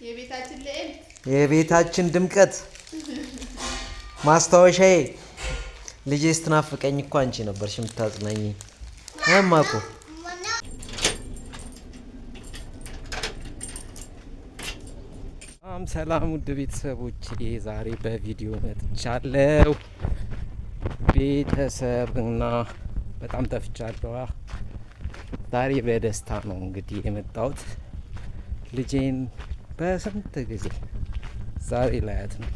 የቤታችን ልዕልት፣ የቤታችን ድምቀት፣ ማስታወሻዬ። ልጄ ስትናፍቀኝ እኮ አንቺ ነበርሽ የምታጽናኝ። እማኮ ሰላም ሰላም፣ ውድ ቤተሰቦቼ ዛሬ በቪዲዮ መጥቻለሁ። ቤተሰብ እና በጣም ጠፍቻለሁ። ዛሬ በደስታ ነው እንግዲህ የመጣሁት። ልጄን በስንት ጊዜ ዛሬ ላያት ነው።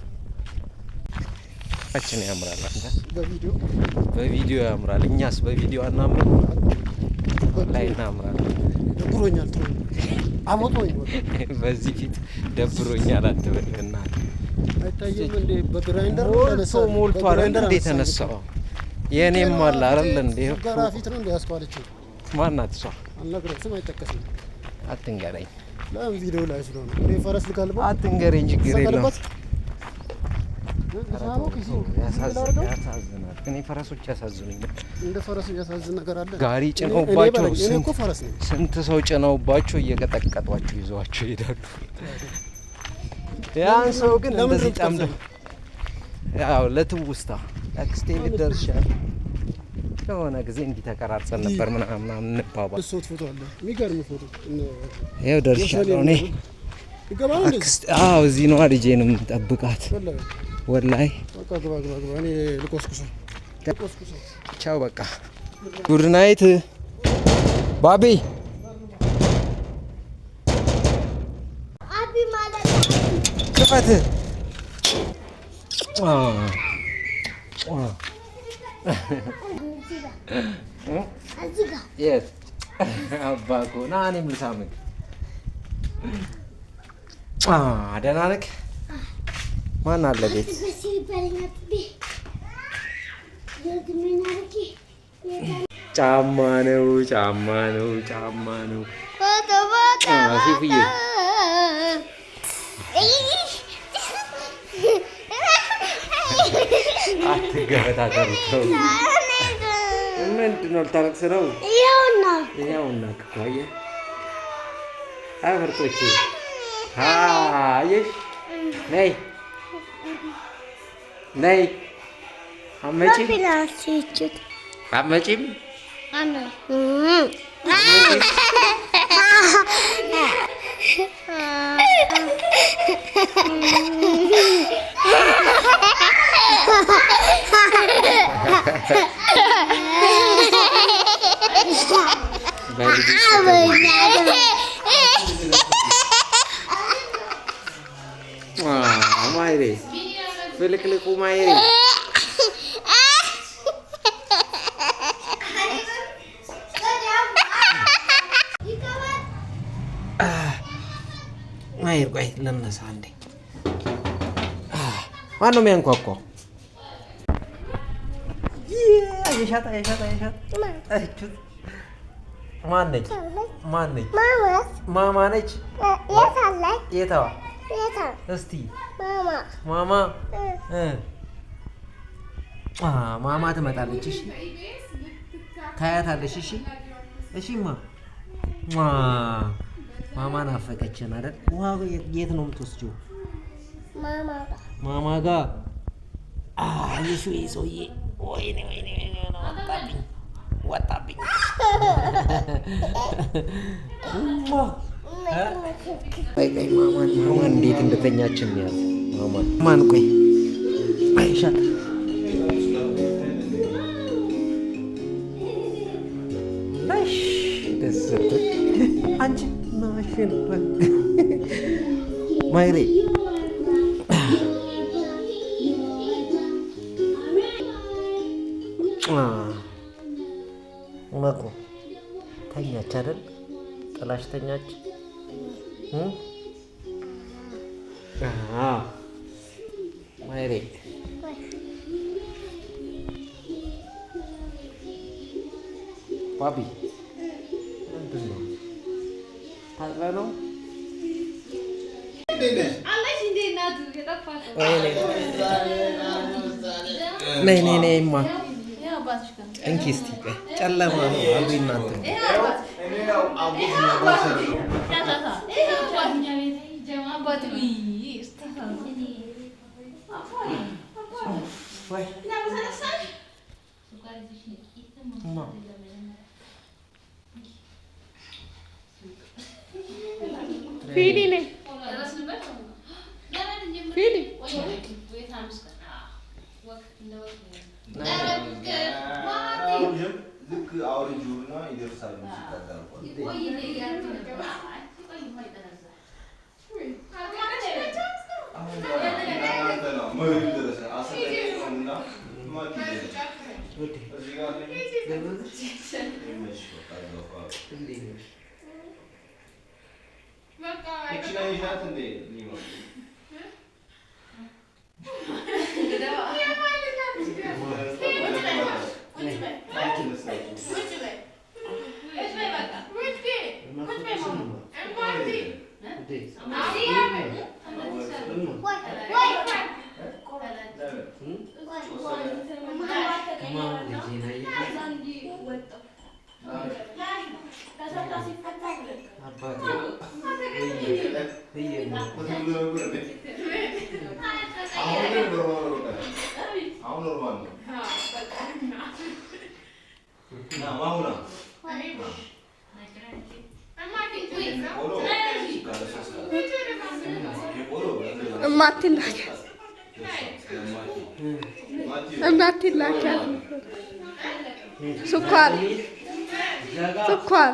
ችን ያምራል። አንተ በቪዲዮ ያምራል። እኛስ በቪዲዮ አናምርም? ላይ እናምራለን። ደብሮኛል። ጥሩ አሞጦኝ በዚህ ፊት ደብሮኛል አትበል። እናትህ አይታይም እንዴ? በ grinder ሞልቶ ሞልቶ አይደል እንዴ የተነሳው? የእኔም አለ አይደል እንዴ? ጋራ ፊት ነው እንዴ ያስኳለችው? ማናት እሷ? አልነግርህም፣ ስም አይጠቀስም። አትንገረኝ። ለምን? ቪዲዮ ላይ ስለሆነ እኔ ፈረስ ልጋልበው። አትንገረኝ፣ ችግር የለውም። ያሳዝናል። እኔ ፈረሶች ያሳዝኑኛል። እንደ ፈረስ የሚያሳዝን ነገር አለ? ጋሪ ጭነውባቸው ስንት ሰው ጭነውባቸው እየቀጠቀጧቸው ይዘዋቸው ይሄዳሉ። ያን ሰው ግን እንደዚህ ጠምደው ያው ለትውስታ አክስቴ ቤት ደርሻለሁ። የሆነ ጊዜ እንዲህ ተቀራርጸን ነበር ምናምን ምናምን እንባባል። ፎቶ አለ፣ የሚገርም ፎቶ። ይኸው ደርሻለሁ እኔ። አክስቴ አዎ፣ እዚህ ነዋ ልጄንም ጠብቃት ወላይ። ቻው በቃ good night ባቢ። ክፈት። የት አባኮ ና እኔም ልሳምክ። ደህና ነህ? ማን አለ ቤት? ጫማ ነው፣ ጫማ ነው፣ ጫማ ነው። ሴፍዬ አትገበታተሩ። ምንድን ነው ልታለቅስ ነው? ይኸውና እኮ አየህ፣ አፍርጦቼ አየሽ። ነይ ነይ። አትመጪም? አትመጪም? ማይሬ ፍልቅልቁ ማይሬ ማይር፣ ቆይ ልነሳ እንዴ። ማነው የሚያንኳኳው? የሻጣ የሻጣ የሻጣ ማነች? ማነች? ማማ ነች። የታዋ? እስቲ ማማ ማማ ትመጣለች። እሺ ታያታለሽ። እሺ እሺ። ማ ማማ ናፈቀችን አይደል? ውሃ የት ነው የምትወስጂው? ማማ ጋ። አየሽ ይሄ ሰውዬ፣ ወይኔ ወይኔ፣ ወጣብኝ ወጣብኝ። ቆይ ቆይ፣ ማማን ማማን እንዴት እንደተኛችን ያዝ ማማን ማን ቆይ አይሻት ደስ ስትል አንቺ ማሽን ማይሬ መቁ ተኛች አይደል? ጥላሽ ተኛች። ማይሬ ባቢ ምንድን ነው? ታጥበህ ነው? ነይ ነይ ነይማ እንኪ እስቲ ጨለማ ነው አሉ እናንተ ልክ አውርጂውና ይደርሳል። ሲቀጣል እማትላኪያት ስኳር ስኳር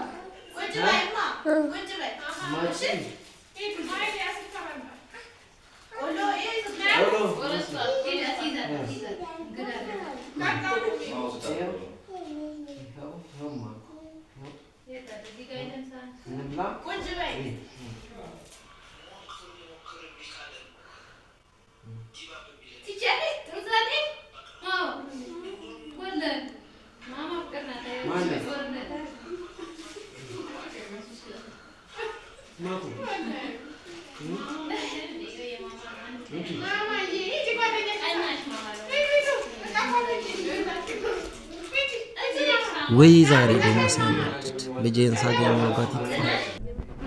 ወይ ዛሬ ደግሞ ሲያናድድ ልጄን ሳገኝ መውጋት ይጥፋ።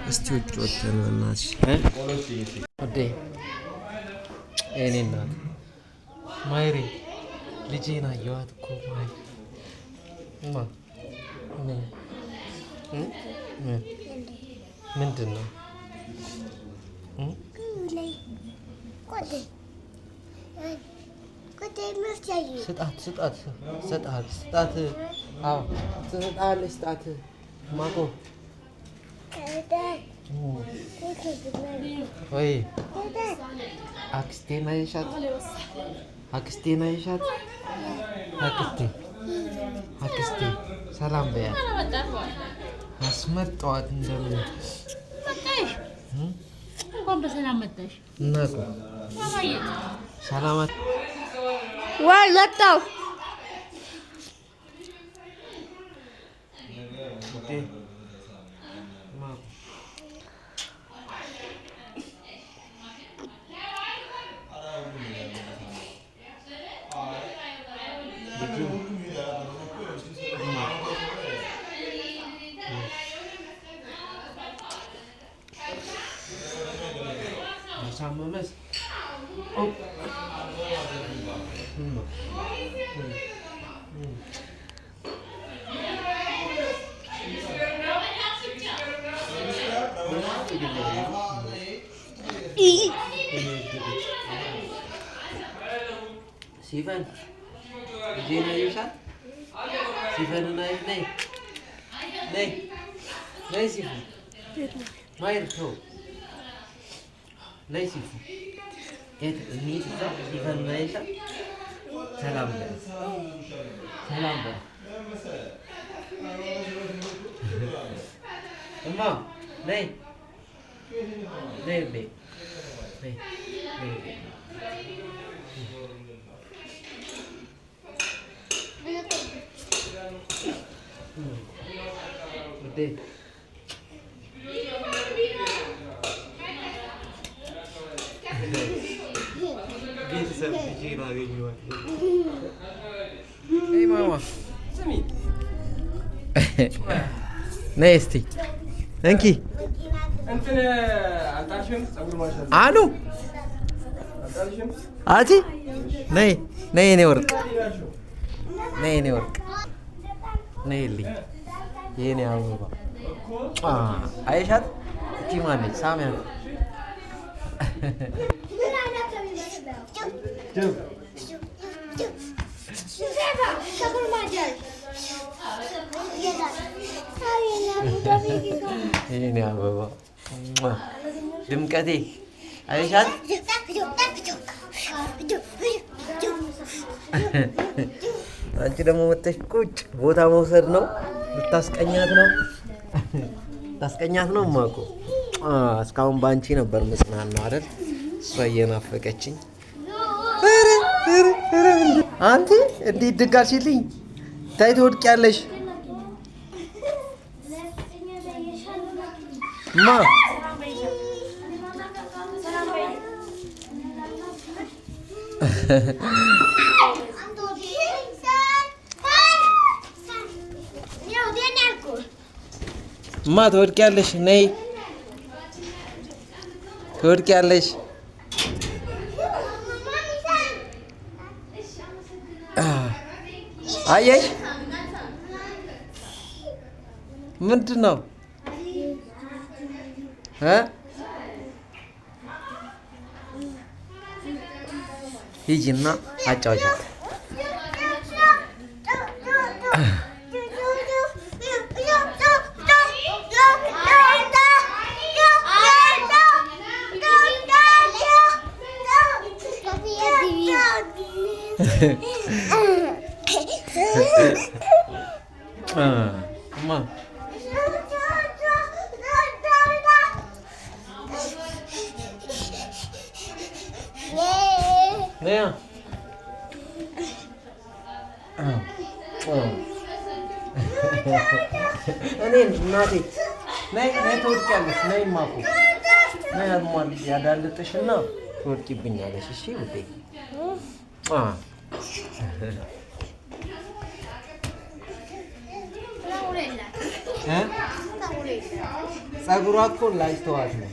እስቲ ውጭ ወጥተን በእናትሽ ወዴ የእኔ እናት ማይሬ ልጄን አየኋት እኮ ማይ ምንድን ነው? ስጣት ስጣት ስጣት ስጣት። አዎ ትሰጣለች። ስጣት ማቆ ወይ አክስቴን አየሻት? አክስቴን አየሻት? አክስቴ አክስቴ ሰላም በያት። አስመጣዋት እንደምን እንኳን በሰላም መጣሽ። እናቱ ሰላማት ወይ መጣሁ። ሲፈን ልጄን አየሻት? ሲፈን ነይ ነይ ነይ ነይ ሲፈን ማየር ተው ነይ ሲፉ የት እንሂድ? እዛ ሲፈን አየሻት? ሰላም በያት ሰላም በያት እማ ነይ ነይ ነይ ነይ ነይ ቤተሰብ ልጄን አገኘኋት። ማማ ነይ እስቲ እንኪ። አኑ አቲ ነይ ነይ የኔ ወርቅ ነይ የኔ ወርቅ ነይልኝ የኔ አበባ። አየሻት? እቺ ማነች? ሳሚያት። የኔ አበባ ድምቀቴ አየሻት? አንቺ ደግሞ መተሽ ቁጭ ቦታ መውሰድ ነው። ልታስቀኛት ነው፣ ልታስቀኛት ነው። እማኮ እስካሁን በአንቺ ነበር ምጽናናው አይደል? እሷ እየናፈቀችኝ። አንቲ እንዴት ድጋሽልኝ? ታይ ትወድቂያለሽ። ማ እማ ትወድቂያለሽ። ነይ ትወድቂያለሽ። አየሽ ምንድን ነው እ ሂጂና አጫውቻት። እማ ነያ እኔን እናቴ ነይ ነይ፣ ትወድቂያለሽ። ነይ እማ እኮ ነይ፣ አልሟልሽ ያዳልጥሽና ትወድቂብኛለሽ። እሺ ውዴ። ፀጉሯ እኮ ላጭተዋት ነው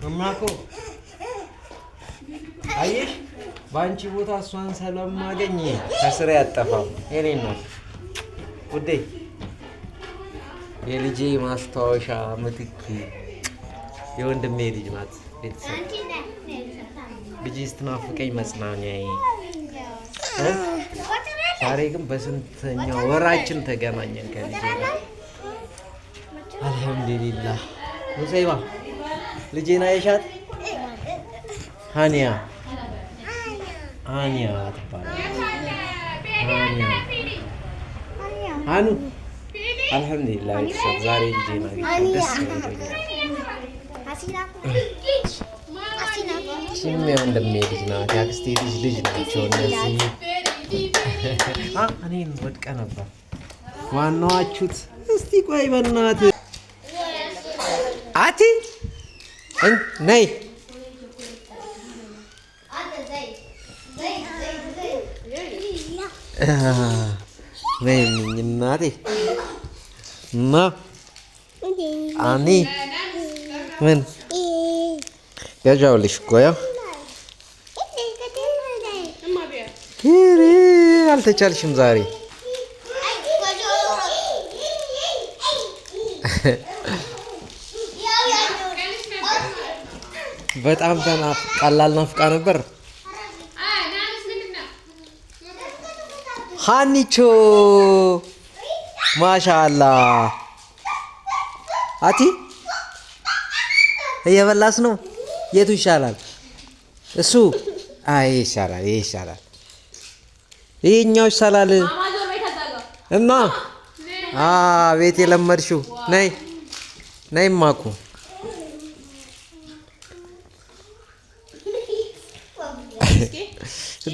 እማ እኮ አየሽ፣ በአንቺ ቦታ እሷን ስለማገኝ ከስሬ አጠፋም። የኔ እናት ውዴ፣ የልጄ ማስታወሻ ምትክ የወንድሜ ልጅ ናት። ቤተሰብ ልጄ ስትናፍቀኝ መጽናኛዬ። ዛሬ ግን በስንተኛው ወራችን ተገናኘን ከልጄ ጋር አልሐምዱሊላህ። ሙሰይባ ልጄን አየሻት? ሃኒያ ሃኒያ ትባላለች። ሃኒያ ሃኑ አልሐምዱሊላህ። ቤተሰብ ዛሬ ልጄን አግኝቼ ደስ ብሎኛል። እቺም የወንድሜ ልጅ ናት፣ የአክስቴ ልጅ ልጅ ናቸው እነዚህ። እኔን ወድቀ ነበር ዋናዋችሁት። እስቲ ቆይ በእናትህ አቲ ነይ ነይ እናቴ እና አኒ ምን ገዣውልሽ እኮ ያው አልተቻልሽም ዛሬ። በጣም ቀላል ናፍቃ ነበር። ሀኒቾ ማሻአላ አቲ እየበላስ ነው። የቱ ይሻላል? እሱ አይ ይሻላል፣ ይሄ ይሻላል፣ ይሄኛው ይሻላል። እና ቤት የለመድሽው ነይ ነይ ማኩ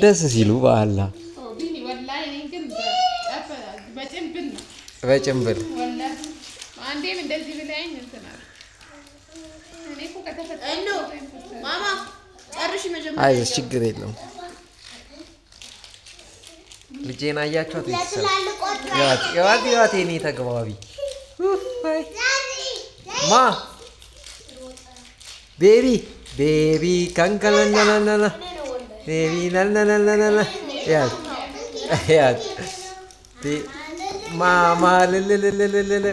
ደስ ሲሉ በአላ በጭንብል አይዞሽ ችግር የለውም። ልጄን አያችኋት? ቤተሰብ ይዋት ይዋት የኔ ተግባቢ ማ Baby baby ካንካላናናና baby ናናናናና ያዝ ያዝ ማማ ልልልልልል።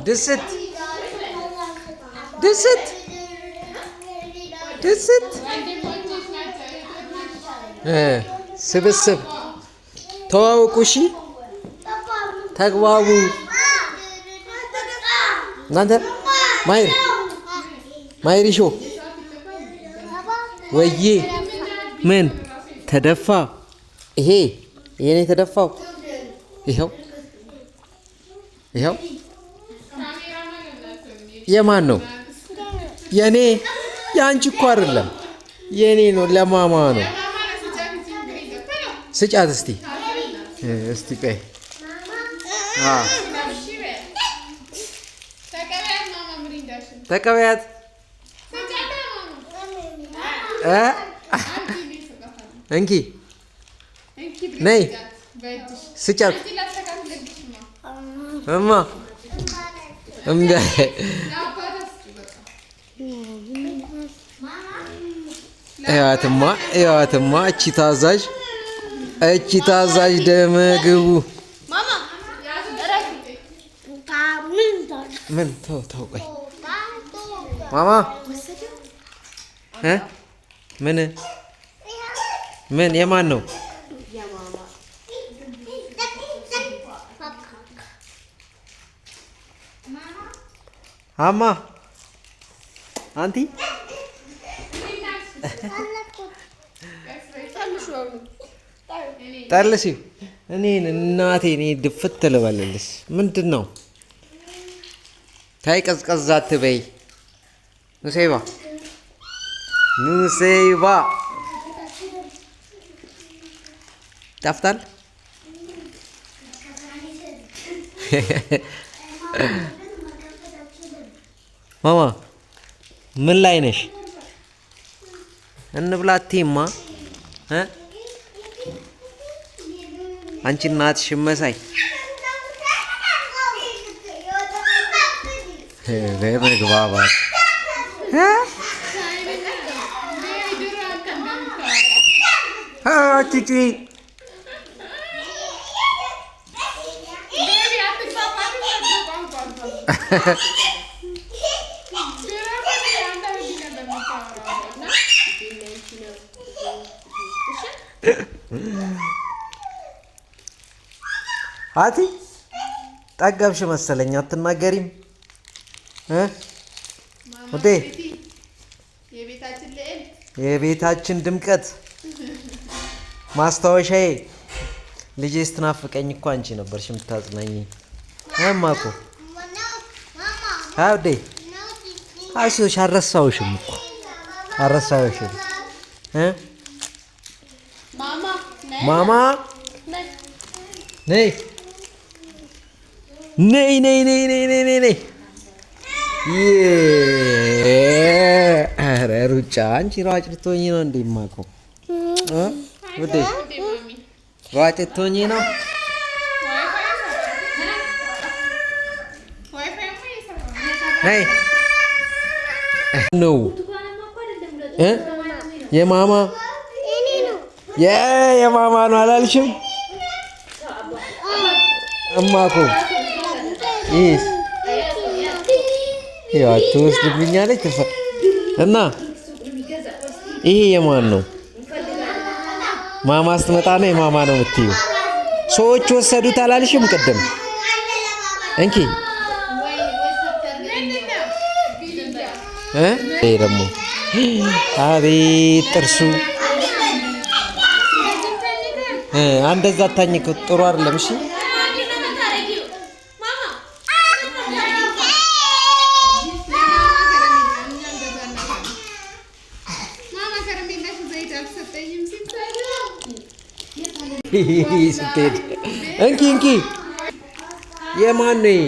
ድስት ድስት ድስት ስብስብ ተዋውቁ። እሺ ተግባቡ። እናንተ ማይር ማይሪሾ ወዬ ምን ተደፋ? ይሄ ይሄ ነው የተደፋው። ይኸው ይኸው የማን ነው? የኔ የአንቺ እኮ አይደለም፣ የኔ ነው። ለማማ ነው። ስጫት እስቲ እስቲ ቆይ ተቀበያት። እንኪ ነይ ስጫት እማ። እያትማ እያትማ እቺ ታዛዥ እቺ ታዛዥ ደመግቡ ምን ተው ተው ቆይ ማማ ምን ምን የማን ነው? አማ አንቲ ጠልሲው እኔን እናቴ እኔ ድፍት ልበልልሽ። ምንድን ነው? ታይ ቀዝቀዝ አትበይ። ኑሴባ ኑሴባ ጣፍጣል። ማማ ምን ላይ ነሽ? እንብላቴማ እ አንቺ እናትሽ መሳይ በመግባባት አትጩ። አቲ ጠገብሽ መሰለኝ አትናገሪም። ውዴ የቤታችን ድምቀት ማስታወሻዬ ልጄ ስትናፍቀኝ እኮ አንቺ ነበርሽ የምታጽናኝ። እማ እኮ ውዴ አይዞሽ፣ አልረሳሁሽም እኮ አልረሳሁሽም። ማማ ነይ ነይ ነይ ነይ ነይ ነይ ነይ ነይ። ኧረ ሩጫ አንቺ ሯጭ ልትሆኚ ነው እንዴ? የማውቀው ውዴ ሯጭ ልትሆኚ ነው? ነይ ነው የማማ የማማ ነው አላልሽም? እማኮ ይህ ትወስድብኛለች እና ይሄ የማን ነው? ማማ ስትመጣ ነው የማማ ነው የምትይው። ሰዎች ወሰዱት አላልሽም ቅድም? እንኪ ይሄ ደግሞ አቤት ጥርሱ አንደዛ አታኝክ፣ ጥሩ አይደለም። እሺ ስትሄድ እንኪ እንኪ። የማን ነው?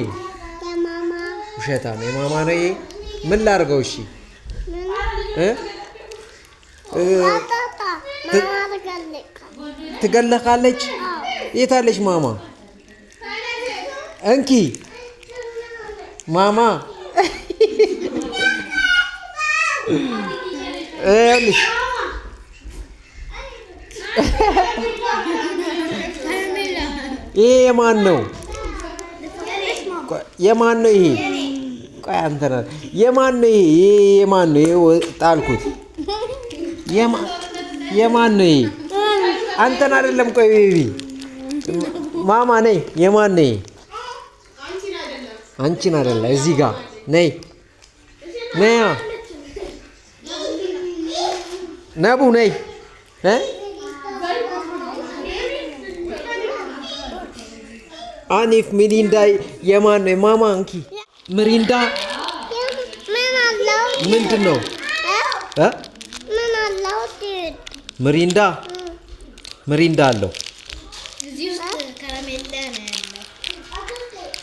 ውሸታም የማማ ነው። ምን ላድርገው? እሺ እ ትገለካለች። የታለች ማማ? እንኪ ማማ ይኸውልሽ ይሄ የማን ነው? የማን ነው ይሄ? ቆይ አንተ የማን ነው ይሄ? ይሄ የማን ነው? ይሄ ጣልኩት። የማን ነው ይሄ? አንተን አይደለም። ቆይ baby ማማ ነይ። የማን ነው ይሄ? አንቺን አይደለም። እዚህ ጋር ነይ፣ ነያ ነቡ ነይ እ አኒፍ ሚሪንዳ የማን ነው? ማማ እንኪ ሚሪንዳ ምንድን ነው? ሚሪንዳ ሚሪንዳ አለው።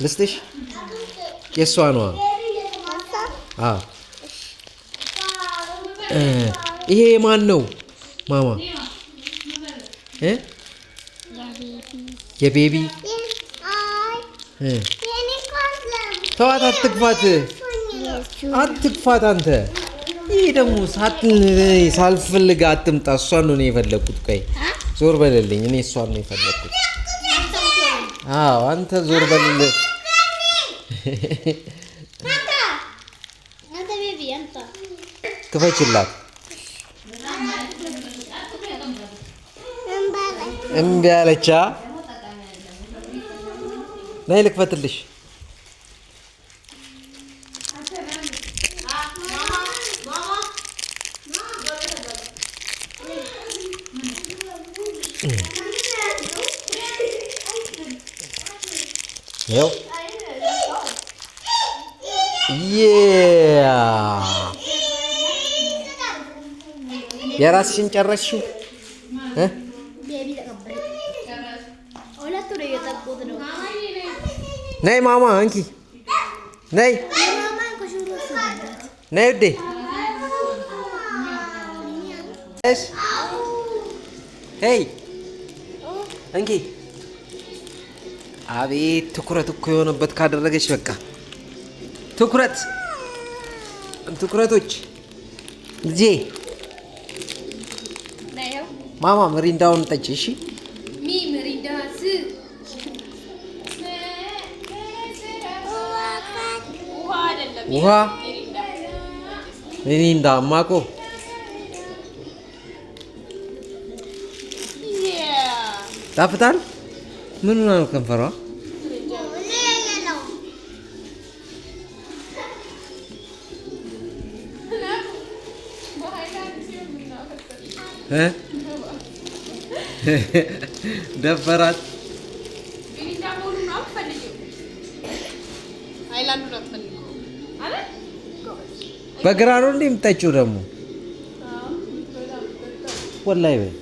ልስጥሽ? የእሷ ነዋ። አዎ ይሄ የማን ነው ማማ? የቤቢ ተዋት፣ አትግፋት፣ አትግፋት አንተ። ይህ ደግሞ ሳልፈልግ አትምጣ። እሷን ነው የፈለግኩት። ቆይ ዞር በልልኝ። እኔ እሷን ነው የፈለግኩት። አዎ አንተ ዞር በልልህ። ክፈችላት። እምቢ አለቻ። ነይ ልክፈትልሽ። ይኸው የራስሽን ጨረስሽው? ነይ ማማ እንኪ ነይ ነይ ውዴ። Hey እንኪ። አቤት ትኩረት እኮ የሆነበት ካደረገች በቃ ትኩረት ትኩረቶች ልጄ። ማማ ምሪንዳውን ጠጪ እሺ። ውሃ ሚሪንዳ ማቆ ጣፍጣል። ምን ሆና ነው ከንፈሯ? ደፈራት። በግራ ነው እንዴ የምጠጪው ደግሞ? ወላሂ በይ።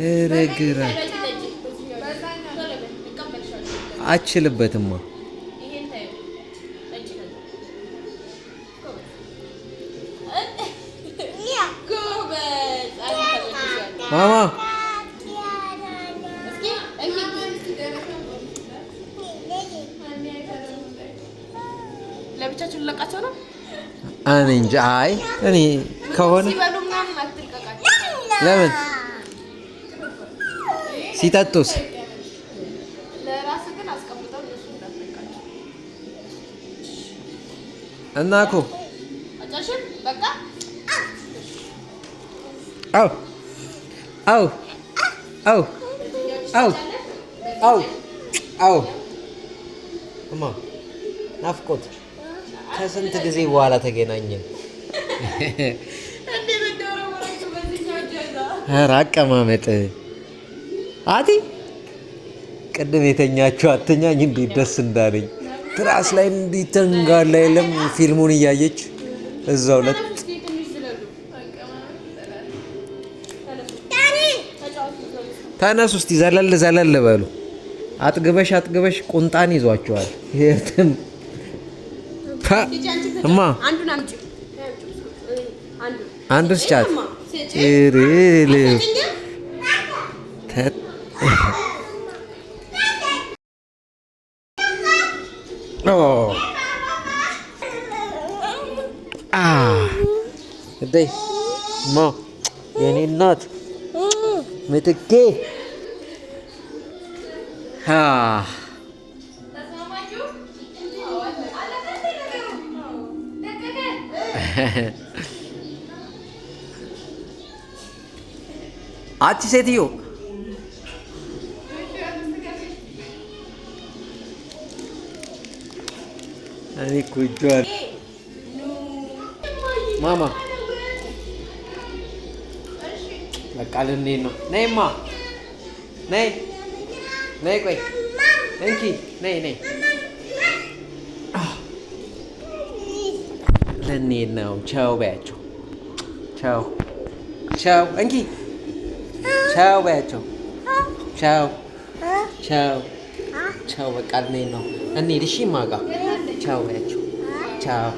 ኧረ ግራ አችልበትማ። ማማ ለብቻችሁ ልለቃቸው ነው? እኔ እንጃ። አይ እኔ ከሆነ ለምን ሲጠጡስ እና እኮ አው አው አው አው አው አው እማ ናፍቆት ከስንት ጊዜ በኋላ ተገናኘን። ኧረ አቀማመጥ አቲ ቅድም የተኛችው አተኛኝ እንዴት ደስ እንዳለኝ። ትራስ ላይ እንዲህ ተንጋላ የለም ፊልሙን እያየች እዛው ለጥ። ተነሱ እስቲ ዘለል ዘለል በሉ። አጥግበሽ አጥግበሽ ቁንጣን ይዟቸዋል። እማ አንዱን ስጫት። ማ የኔ እናት ምትኬ አቺ ሴትዮ እኔ እኮ እጇን ማማ በቃ ልንሄድ ነው። ነይማ ነይ ነይ፣ ቆይ እንኪ ነይ ነይ፣ ልንሄድ ነው። ቻው በያቸው። ቻው ቻው፣ እንኪ ቻው በያቸው። ቻው ቻው ቻው፣ በቃ ልንሄድ ነው። እንሂድ። እሺ ማጋ ቻው በያቸው። ቻው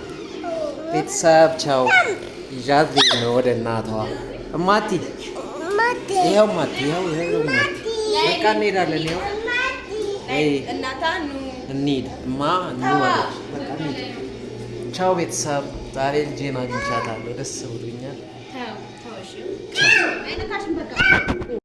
ቤተሰብ ቻው። ይዣት ልሄድ ነው ወደ እናቷ። እማቲ ይኸው እማቲ ይኸው ይኸው እማቲ በቃ እንሄዳለን። ይኸው እንሂድ እማ ኑ አለች። በቃ እንሂድ። ቻው ቤተሰብ። ዛሬ ልጄን አግኝቻታለሁ። ደስ ብሎኛል።